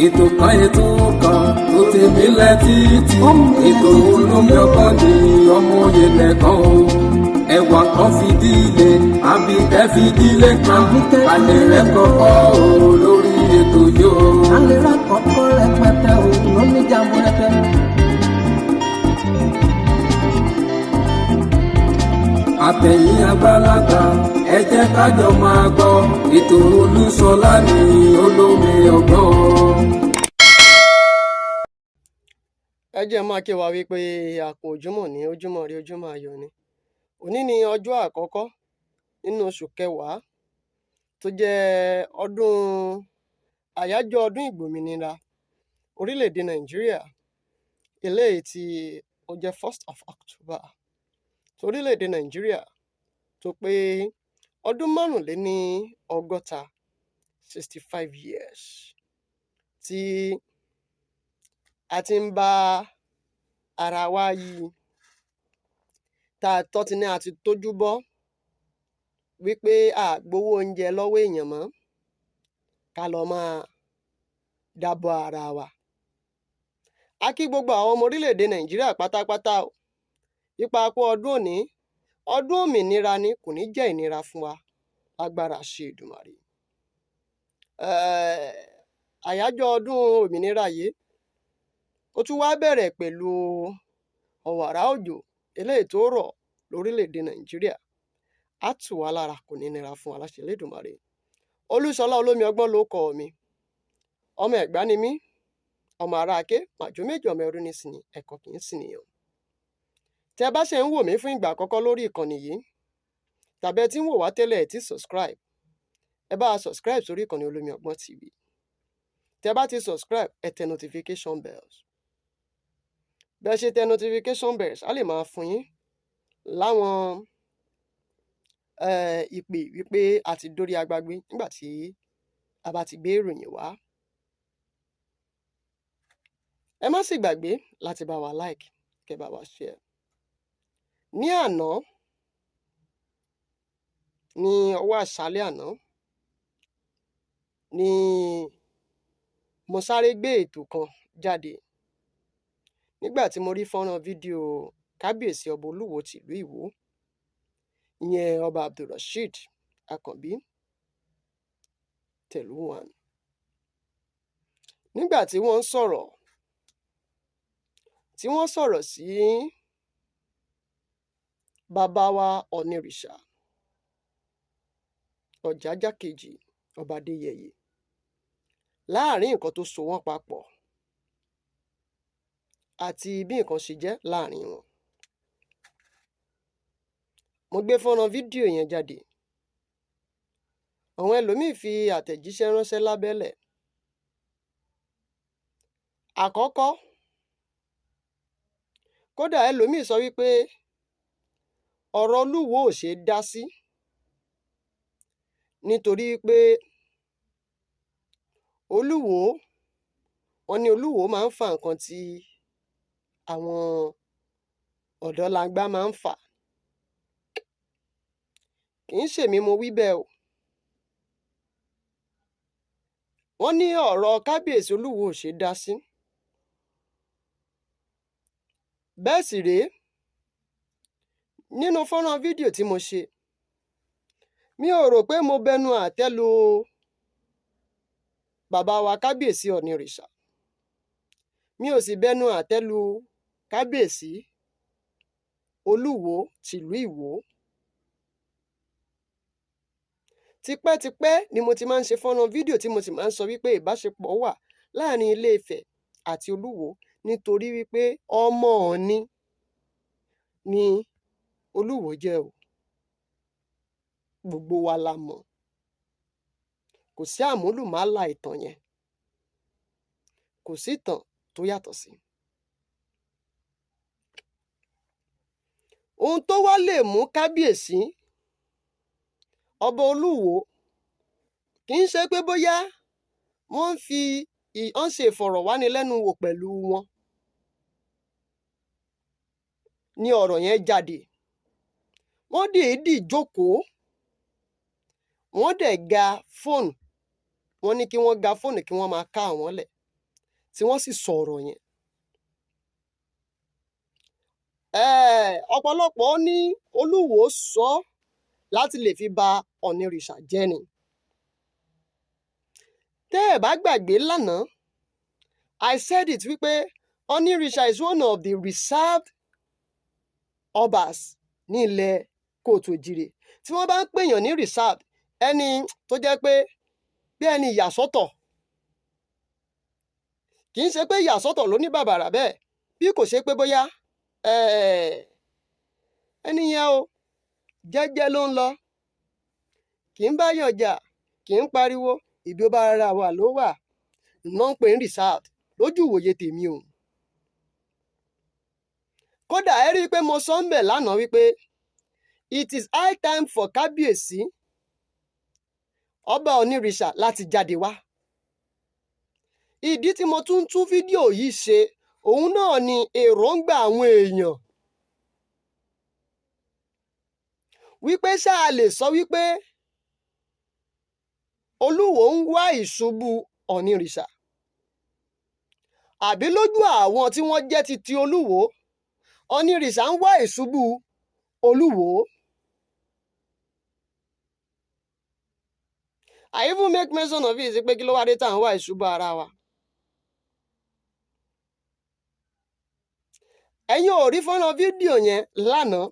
Ètò kan, ètò kan tó ti mílẹ̀ títì. Ètò Olómi Ọgbọ́n ni ọmọ òye lẹ́kàn o. Ẹwà kan fìdílé àbíkẹ́ fìdílé kan alẹ́ rẹ̀ kọ́kọ́ o lórí ètò yìí o. Alẹ́ kọ́kọ́ rẹpẹtẹ o lóní jamburẹtẹ. Àtẹ̀yìn àgbàlagbà, ẹ jẹ́ ká jọ máa gbọ́ ètò Olúṣọlá ní Olómi Ọgbọ́n. Ẹ jẹ́ máa kí wa wípé a kú ojúmọ́ ní, ojúmọ́ ire, ojúmọ́ ayọ̀ ni. Òní ni ọjọ́ àkọ́kọ́ nínú oṣù kẹwàá tó jẹ́ ọdún àyájọ́ ọdún ìgbòmìnira orílẹ̀-èdè Nàìjíríà, eléyìí tí ó jẹ́ 1st of October, torílẹ̀-èdè Nàìjíríà tó pé ọdún 65, 65 years, tí a ti ń bá ara wa yí, tá a tọ́ ti ní a ti tójú bọ́ wípé a à gbowó oúnjẹ lọ́wọ́ èèyàn mọ́, ká lọ máa dábọ́ ara wa. A kí gbogbo àwọn ọmọ orílẹ̀-èdè Nàìjíríà pátápátá o ipa kú ọdún òní. Ọdún òmìnira ni, kò ní jẹ́ ìnira fún wa lágbára àṣẹ Èdùmàrè. Àyájọ́ ọdún òmìnira yìí, ó tún wá bẹ̀rẹ̀ pẹ̀lú ọ̀wàrà òjò eléyìí tó rọ̀ lórílẹ̀-èdè Nàìjíríà. Á tù wá lára, kò ní nira fún wa láṣẹ Elédùmarè. Olúṣọlá Olómi Ọgbọ́n ló kọ mi. Ọmọ Ẹ̀gbá ni mí, ọmọ aráaké màjò méjì, ọmọ ẹrú ní sìn ẹ̀kọ́ kì í sìn nìyàn. Tẹ́ ẹ bá ṣe ń wò mí fún ìgbà àkọ́kọ́ lórí ìkànnì yìí, tàbí ẹ ti ń wò wá tẹ́lẹ̀ ẹ ti subscribe, ẹ bá a subscribe sórí ìkànnì Olómi Ọgbọ́n TV. Tẹ́ bá ti subscribe, ẹ tẹ notification bells. Bẹ́ẹ̀ ṣe tẹ notification bells, á lè máa fún yín láwọn ìpè wípé a ti dórí agbágbé nígbà tí a bá ti gbé ìròyìn wá. Ẹ má sì gbàgbé láti bá wa like, kẹ́ bá wa share. Ní àná, ní ọwọ́ àṣálẹ́ àná ni mo sáré gbé ètò kan jáde nígbà tí mo rí fọ́nrán fídíò Kábíyèsí Ọba Olúwo tìlú Ìwó, ìyẹn Ọba Abdulrasheed Àkànbí Tẹ̀lúwàn, nígbà tí wọ́n ń sọ̀rọ̀, tí wọ́n sọ̀rọ̀ sí bàbá wa Ọ̀nìrìṣà Ọ̀jájá kejì, Ọba Adéyẹyè, láàrin nǹkan tó so wọ́n papọ̀ àti bí nǹkan ṣe jẹ́ láàrin wọn. Mo gbé fọ́nrán fídíò yẹn jáde. Àwọn ẹlòmíín fi àtẹ̀jíṣẹ́ ránṣẹ́ lábẹ́lẹ̀. Àkọ́kọ́, kódà ẹlòmíín sọ wípé ọ̀rọ̀ Olúwo ò ṣeé dá sí nítorí pé Olúwo, wọ́n ní Olúwo máa ń fa nǹkan tí àwọn ọ̀dọ́langba máa ń fà. Kì í ṣèmi mo wí bẹ́ẹ̀ o. Wọ́n ní ọ̀rọ̀ Kábíyèsí Olúwo ò ṣeé dá sí. Bẹ́ẹ̀ sì rèé, nínú fọ́nrán fídíò tí mo ṣe, mi ò rò pé mo bẹnu àtẹ́ lu bàbá wa Kábíyèsí Ọ̀nìrìṣà, mi ò sì bẹnu àtẹ́ lu Kábíyèsí Olúwo tìlú Ìwó. Tipẹ́tipẹ́ ni mo ti máa ń ṣe fọ́nrán fídíò tí mo sì máa ń sọ wípé ìbáṣepọ̀ wà láàrin Ilé-Ifẹ̀ àti Olúwo, nítorí wípé ọmọ Ọ̀ọ̀ni ni Olúwo jẹ́ o. Gbogbo wa la mọ̀, kò sí àmúlùmálà ìtàn yẹn, kò sí ìtàn tó yàtọ̀ sí. Ohun tó wá lè mú Kábíyèsí Ọba Olúwo, kì í ṣe pé bóyá wọ́n ń fi wọ́n ń ṣe ìfọ̀rọ̀wánilẹ́nuwò pẹ̀lú wọn ni ọ̀rọ̀ yẹn jáde. Wọ́n dìídì jókòó, wọ́n dẹ̀ ga fóònù, wọ́n ní kí wọ́n ga fóònù kí wọ́n máa ká àwọn lẹ̀. Tí wọ́n sì sọ̀rọ̀ yẹn. Ọ̀pọ̀lọpọ̀ ní Olúwo sọ láti lè fi ba Ọ̀nìrìṣà jẹ́ ni. Tẹ́ ẹ̀ bá gbàgbé lánàá, I said it wípé Ọ̀nìrìṣà is one of the reserved obas ní ilẹ̀ káàárọ̀ oòjíire. Tí wọ́n bá ń pèèyàn ní reserved, ẹni tó jẹ́ pé bí ẹni ìyàsọ́tọ̀, kì í ṣe pé ìyàsọ́tọ̀ ló ní bàbàrà bẹ́ẹ̀, bí kò ṣe pé bóyá ẹni yẹn o, jẹ́jẹ́ ló ń lọ, kì í báyàn jà, kì í pariwo, ibi ó bá rárá wà ló wà ná ń pè ní reserved lójú ìwòye tèmi o. Kódà, ẹ rí i pé mo sọ ń bẹ̀ lánàá wípé it is high time for kábíyèsí ọba Onírìṣà láti jáde wá. Ìdí tí mo tún tún fídíò yìí ṣe, òun náà ni èròǹgbà àwọn èèyàn wípé ṣáà lè sọ wípé Olúwo ń wá ìṣubú Onírìṣà, àbí lójú àwọn tí wọ́n jẹ́ ti ti Olúwo, Onírìṣà ń wá ìṣubú Olúwo. I even make mention of it pé kí ló wá dé tá à ń wá ìṣubú ara wa. Ẹ̀yin ò rí fọ́nrán fídíò yẹn lánàá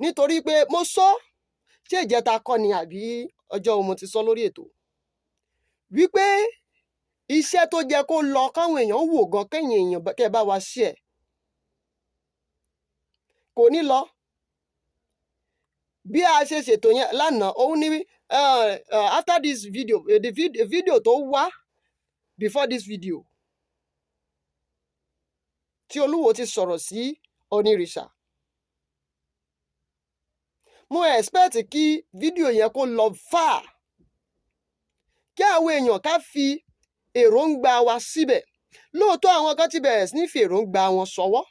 nítorí pé mo sọ, ṣé ìjẹta kọ́ ni àbí ọjọ́ wo mo ti sọ lórí ètò wípé iṣẹ́ tó jẹ́ kó lọ káwọn èèyàn wò gan, kẹ́yìn èèyàn kẹ́ ẹ bá wa share, kò ní lọ bí a ṣe ṣètò yẹn lánàá. Òun ní after this video, the video tó wá before this video tí Olúwo ti sọ̀rọ̀ sí Onírìṣà, mo expect kí fídíò yẹn kó lọ far, kí àwọn èèyàn ká fi èròǹgbà wa síbẹ̀. Lóòótọ́, àwọn kan ti bẹ̀rẹ̀ sí ní fi èròǹgbà wọn ṣọwọ́.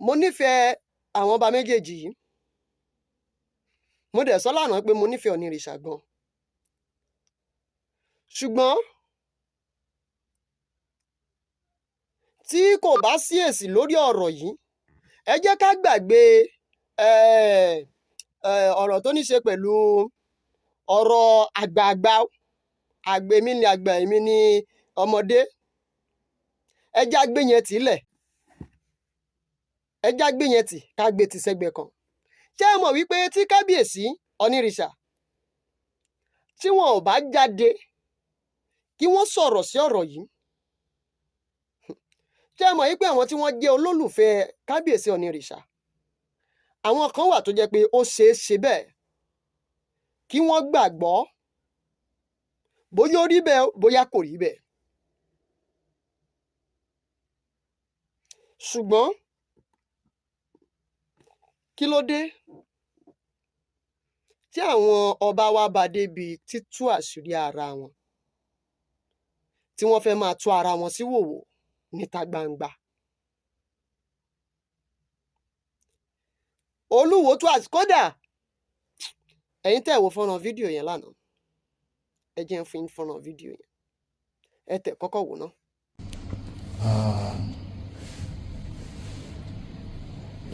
Mo nífẹ̀ẹ́ àwọn ọba méjèèjì yìí. Mo dẹ̀ sọ lánàá pé mo nífẹ̀ẹ́ Onírìṣà gan, ṣùgbọ́n tí kò bá sí èsì lórí ọ̀rọ̀ yìí, ẹ jẹ́ ká gbàgbé ọ̀rọ̀ tó ní ṣe pẹ̀lú ọ̀rọ̀ àgbààgbà, àgbà, èmi ni àgbà, èmi ni ọmọdé. Ẹ já gbé yẹn tì lẹ̀, ẹ já gbé yẹn tì, ká gbé tì sẹ́gbẹ̀ẹ́ kan. Ṣé ẹ mọ̀ wípé tí kábíyèsí Onírìṣà, tí wọn ò bá jáde kí wọ́n sọ̀rọ̀ sí ọ̀rọ̀ yìí, ṣé ẹ mọ̀ wípé àwọn tí wọ́n jẹ́ olólùfẹ́ kábíyèsí Onírìṣà, àwọn kan wà tó jẹ́ pé ó ṣeé ṣe bẹ́ẹ̀ kí wọ́n gbàgbọ́, bóyá ó rí bẹ́ẹ̀, bóyá kò rí bẹ́ẹ̀. Ṣùgbọ́n kí ló dé tí àwọn ọba wa bá débi títú àṣírí ara wọn, tí wọ́n fẹ́ máa tú ara wọn síhòhò níta gbangba? Olúwo tú àṣírí. Kódà ẹ̀yin tẹ́ ẹ̀ wo fọ́nrán fídíò yẹn lánàá, ẹ jẹ́ ń fún yín fọ́nrán fídíò yẹn, ẹ tẹ̀ kọ́kọ́ wò ná.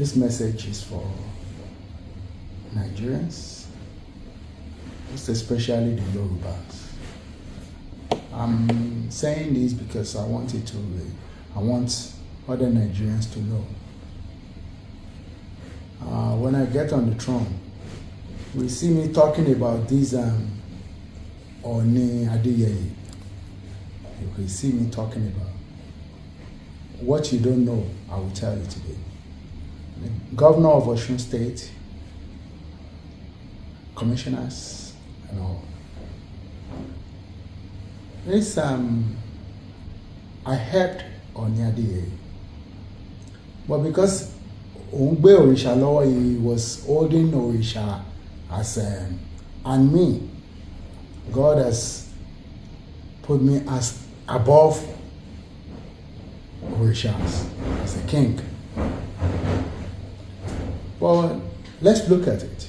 This message is for Nigerians, most especially the Yorubas. I'm saying this because I want other Nigerians to know. When I get on the throne, we see me talking about this Oni Adeyeye. You will see me talking about. What you don't know, I will tell you today. The governor of Osun State, commissioners, and all. This I helped Oni Adeyeye, but because òun gbé òrìṣà lọ́wọ́, he was holding òrìṣà as and me, God has put me as above orishas, as a king. But Let's look at it.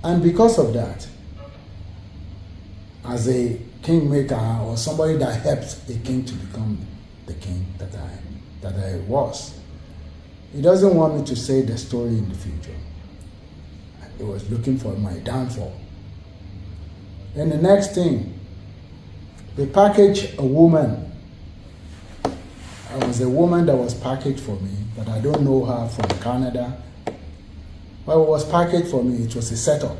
And because of that, as a kingmaker or somebody that helped a king to become the king that I was, he doesn't want me to say the story in the future. He was looking for my downfall. Then the next thing, they packaged a woman. It was a woman that was packaged for me, but I don't know her, from Canada. But it was packaged for me, it was a setup.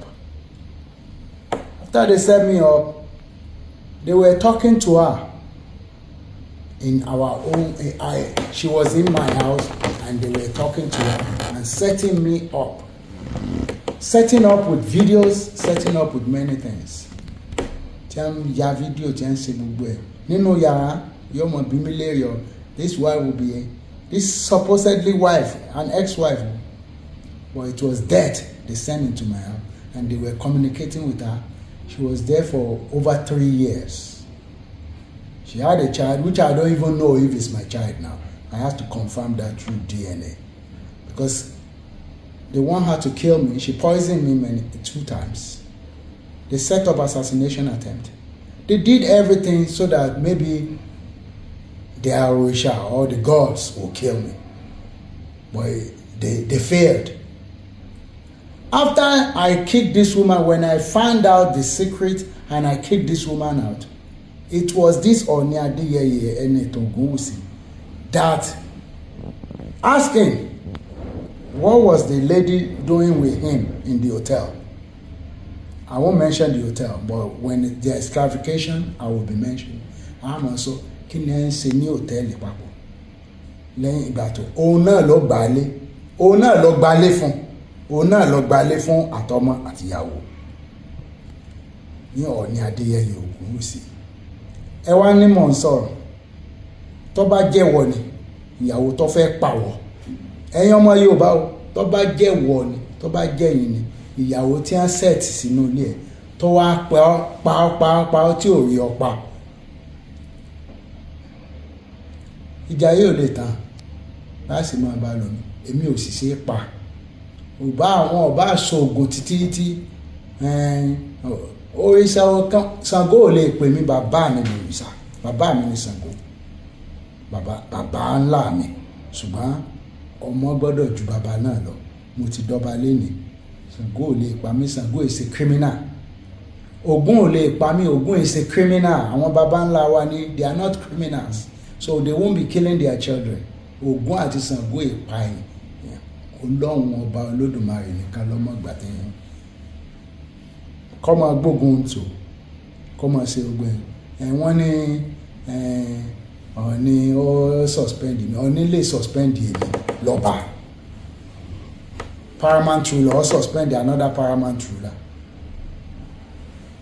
After they set me up, they were talking to her in our own. She was in my house and they were talking to her and setting me up. Setting up with videos, setting up with many things. Tí wọ́n ń ya fídíò, tí wọ́n ń ṣe gbogbo ẹ̀ nínú yàrá, yóò mọ̀ bí mi léèrè ọ. This wife will be this supposedly wife, an ex-wife, but it was death they sent into my house, and they were communicating with her. She was there for over 3 years. She had a child, which I don't even know if it's my child now. I have to confirm that through DNA, because they want her to kill me. She poisoned me many two times. They set up assassination attempt. They did everything so that maybe the Orisha or the gods will kill me. But they failed. After I kicked this woman, when I found out the secret and I kicked this woman out, it was this Oni Adeyeye Enitan Ogunwusi that asking what was the lady doing with him in the hotel. I won't mention the hotel, but when there is clarification, I will be mentioning. Àmọ́ sọ kí ni ẹ ń ṣe ní hòtẹ́ẹ̀lì papọ̀ lẹ́yìn ìgbà tó òun náà ló gbà á lé, òun náà ló gbà á lé fún, òun náà ló gbà á lé fún àtọmọ àtìyàwó ní Ọọ̀ni Adéyẹyè Ògúnwùsì. Ẹ wá ní mò ń sọ̀rọ̀. Tó bá jẹ́wọ́ ni ìyàwó tó fẹ́ pàwọ́, ẹ̀yin ọmọ Yorùbá o, tó bá jẹ́wọ́ ni, tó bá jẹ́yìn ni ìyàwó tí wọ́n set sínú ilé ẹ̀ tó wá pa ọ́, pa ọ́, pa ọ́, pa ọ́, tí ò rí ọ pa, ìjà yóò lè tán láti máa bá lọ ní. Èmi ò sì ṣe é pa ọba, àwọn ọba aṣọ ògùn títí tí òrìṣà kan. Ṣàngó ò lè pè mí. Bàbá mi ní òrìṣà, bàbá mi ní Ṣàngó, bàbá bàbá ńlá mi. Ṣùgbọ́n ọmọ gbọ́dọ̀ ju bàbá náà lọ. Mo ti dọ́ba lénìí. Ṣàngó ò lè pa mí. Ṣàngó is a criminal. Ògún ò lè pa mí. Ògún is a criminal. Àwọn baba ńlá wa ni, they are not criminals, so they won't be killing their children. Ògún àti Ṣàngó ìpa ẹ̀yìn. Ọlọ́run Ọba Olódùmarè nìkan lọ́mọ gbà tẹ̀yìn kọ́ máa gbógun tó kọ́ máa ṣe gbogbo ẹ̀. Wọ́n ní Ọọ̀ni ó suspend mi. Ọọ̀ni lè suspend èmi lọ́ba paramount ruler or suspend another paramount ruler?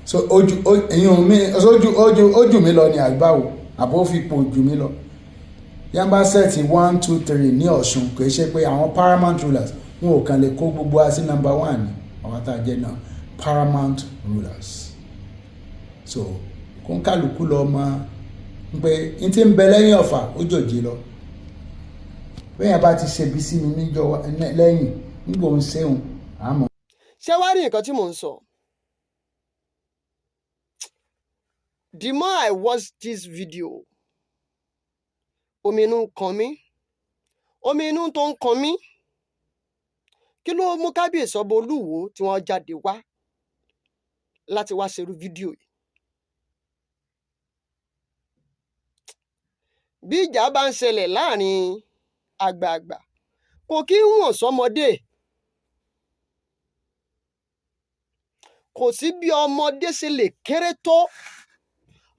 So ojú ẹ̀yin mi, ojú ojú ojú mi lọ ní àgbáwo àbó fipò jù mí lọ. Yẹn bá set one, two, three ní Ọ̀ṣun, kò ṣe pé àwọn paramount rulers wọn ò kàn lè kó gbogbo wa sí number one ní àwọn tá a jẹ́ náà paramount rulers. So kó ń kálukú lọ mọ pé n ti ń bẹ lẹ́yìn ọ̀fà ó jòjì lọ. Bẹ́ẹ̀ bá ti ṣe bí sí mi níjọ́ lẹ́yìn nígbà òun ṣéun àmọ́. Ṣé wàá rí nǹkan tí mò ń sọ? The more I watch this video, omi inú ń kan mí, omi inú tó ń kan mí. Kí ló mú Kábíyèsí Ọba Olúwo tí wọ́n jáde wá láti wá ṣerú fídíò yìí? Bí ìjà bá ń ṣẹlẹ̀ láàrin àgbààgbà, kò kí ń wọ̀n sọ́mọdé. Kò sí bí ọmọdé ṣe lè kéré tó.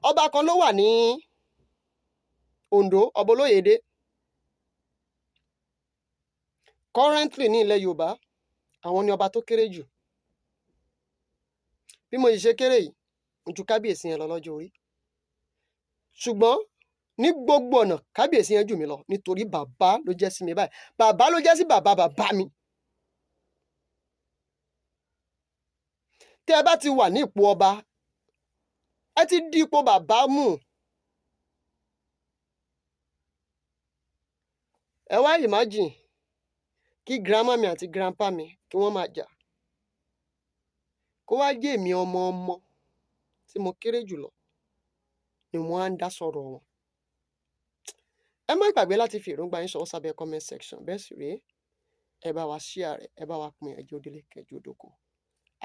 Ọba kan ló wà ní Oǹdó, Ọba Olóyèdé. Currently ní ilẹ̀ Yorùbá, àwọn ni ọba tó kéré jù. Bí mo sì ṣe kéré yìí, mo ju kábíyèsí yẹn lọ lọ́jọ́ orí, ṣùgbọ́n ní gbogbo ọ̀nà, kábíyèsí yẹn jù mí lọ, nítorí bàbá ló jẹ́ sí mi báyìí, bàbá ló jẹ́ sí bàbá bàbá mi. Tẹ́ ẹ bá ti wà ní ipò ọba, ẹ ti di ipò bàbá mú. Ẹ wá imagine Kí grandma mi àti grandpa mi kí wọ́n máa jà, kó wá jẹ́ èmi ọmọ ọmọ tí mo kéré jùlọ ni wọ́n á ń dá sọ̀rọ̀ wọn. Ẹ má gbàgbé láti fi èròǹgbà yín ṣọwọ́ sábẹ́ comment section. Bẹ́ẹ̀ sì rèé, ẹ bá wa share rẹ̀, ẹ bá wa pín, ẹjọ́ délé kẹjọ dóko.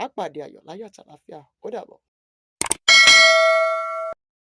Á pàdé ayọ̀, láyọ̀ àtàlàáfíà. Ó dàbọ̀.